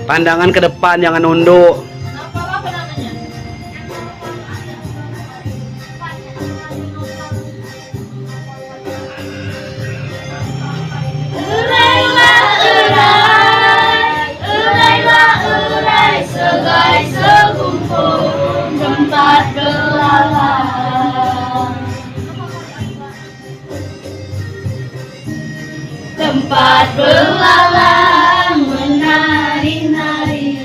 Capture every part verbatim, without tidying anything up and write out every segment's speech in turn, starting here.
Pandangan ke depan, jangan nunduk. Erailah erai, erailah erai, segai sekumpul tempat berlalang. Tempat berlalang menari-nari.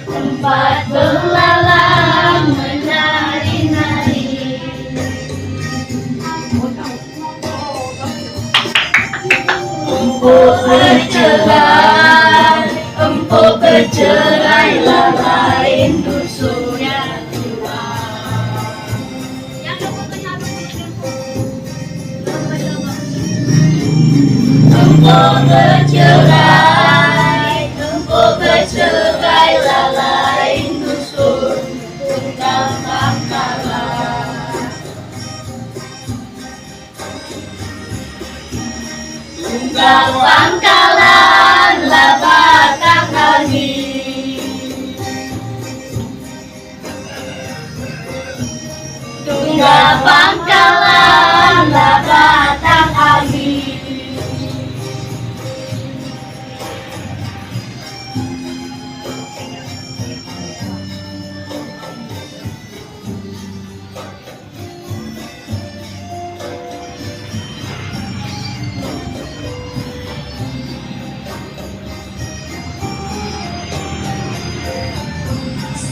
Tempat berlalang menari-nari. Empuk bercerai, empuk bercerai, lalain dusun nya tuan. Empuk bercerai, empuk bercerai, lalain dusun tunggal Bangkalan. Tunggal Bangkalan lah batang angin. Tunggal Bangkalan lah batang angin.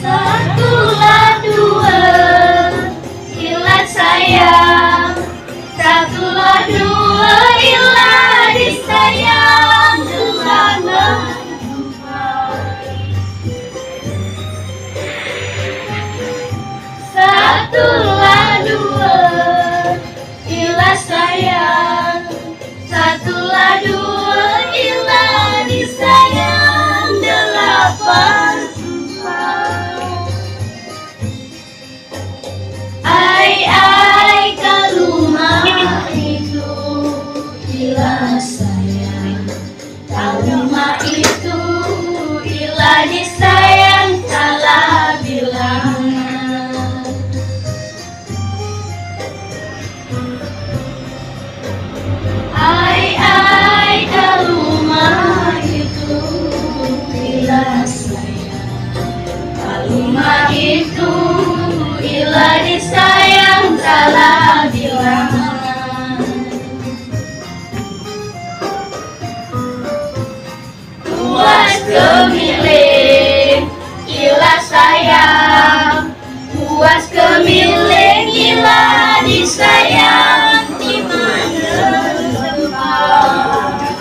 Satulah dua, ilah sayang. Satulah dua, ilah disayang. Selamat. Satulah dua, ilah sayang. Satulah dua, ilah disayang. Delapan tumpah. Ai, ai, ke rumah itu, ilah sayang. Ke rumah itu, ilah disayang, salah bilangan. Ai, ai, ke rumah itu, ilah sayang. Ke rumah itu, ilah disayang, salah bilangan. Puas ke milik, ilah sayang. Puas ke milik, ilah disayang, di mana tempat.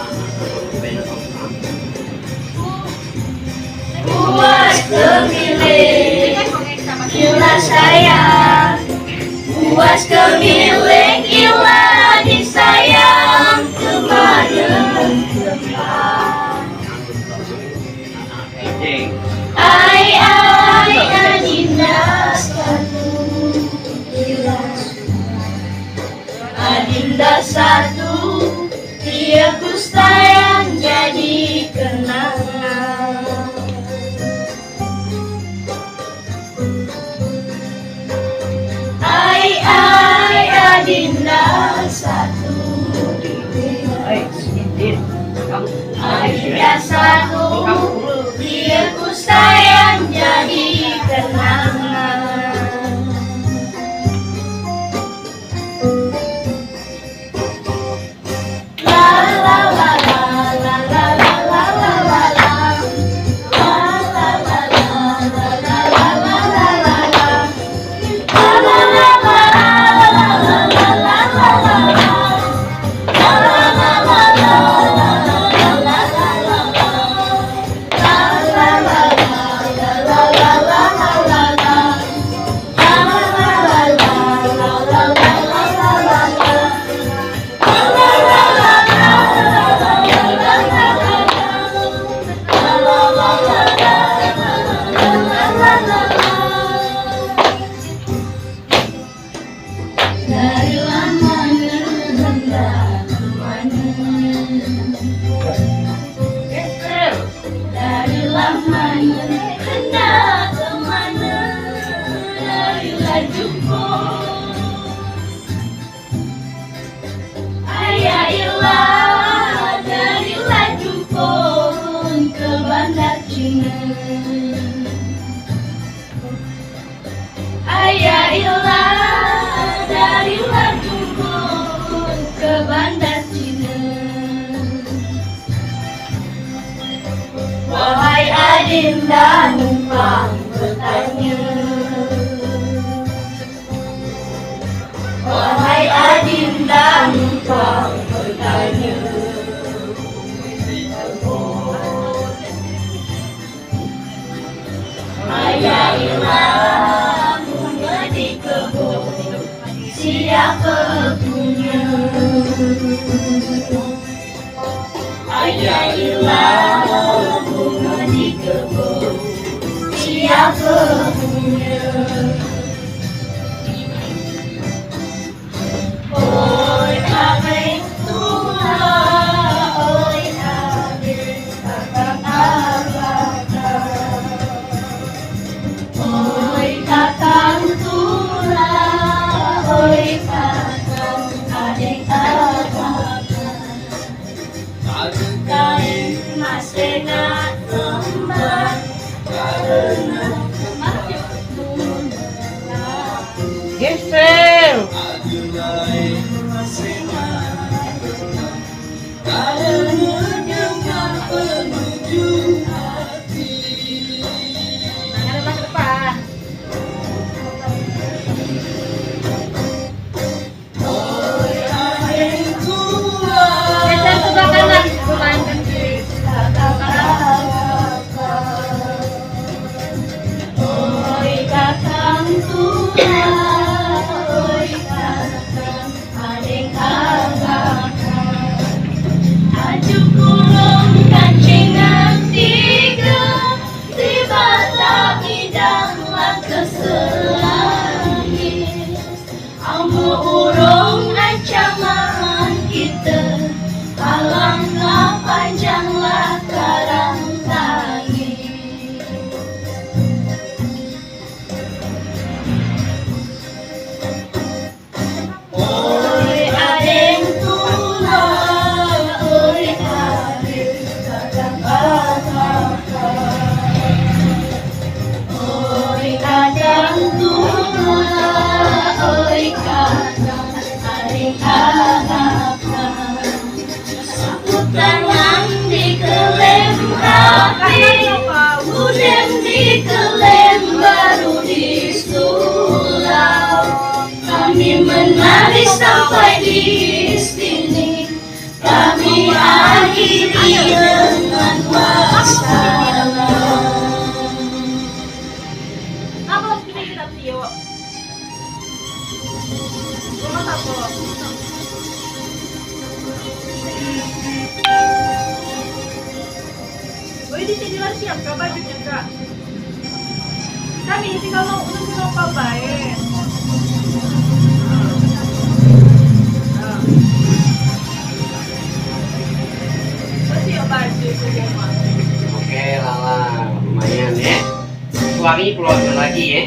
Puas ke milik, ilah sayang. Puas ke milik, ilah disayang, di mana tempat. Ai, ai, adinda satu, ilah satu. Adinda satu, biar ku sayang jadi kenangan. Ai, ai, adinda satu. Adinda satu, biar ku sayang jadi kenangan. Ila dari Lajung Pun ke Banda Cina. Aya ila dari Lajung Pun ke Banda Cina. Wahai adinda numpang bertanya. Wahai adinda numpang bertanya. Aya ila bunga di kebun, siapa punya? Aya ila bunga di kebun, siapa punya? Oi adeng tuha, oi adeng kakang abang. Oi kakang tuha, oi kakang adeng abang. Kain masih nak kembang karena Gisel. Tangan ke depan. Geser sebelah kanan, sebelah kanan. Oi kakang tuha, oi kakang adeng abang. Aju kurung kancing tiga, di bata idang langkah selangit. Amu urung ancaman kita, alangkah panjanglah karang tangis. Oi adeng tuha, oi adeng kakang abang. Oi kakang tuha, oi kakang adeng abang. Sapu tangan di keleng api, udeng di keleng baru di sulau. Kami menari sampai di sini. Kami akhiri dengan wassalam. Apa harus kita, kita, yuk? Rumah apa? Oh, ini jadilah siap, Kak, bajunya, Kak. Kami tinggal mau, udah mau apa bae. Ah. Ah. Bersih baju semua. Oke, Lala, lumayan, ya. Wangi keluar lagi, ya.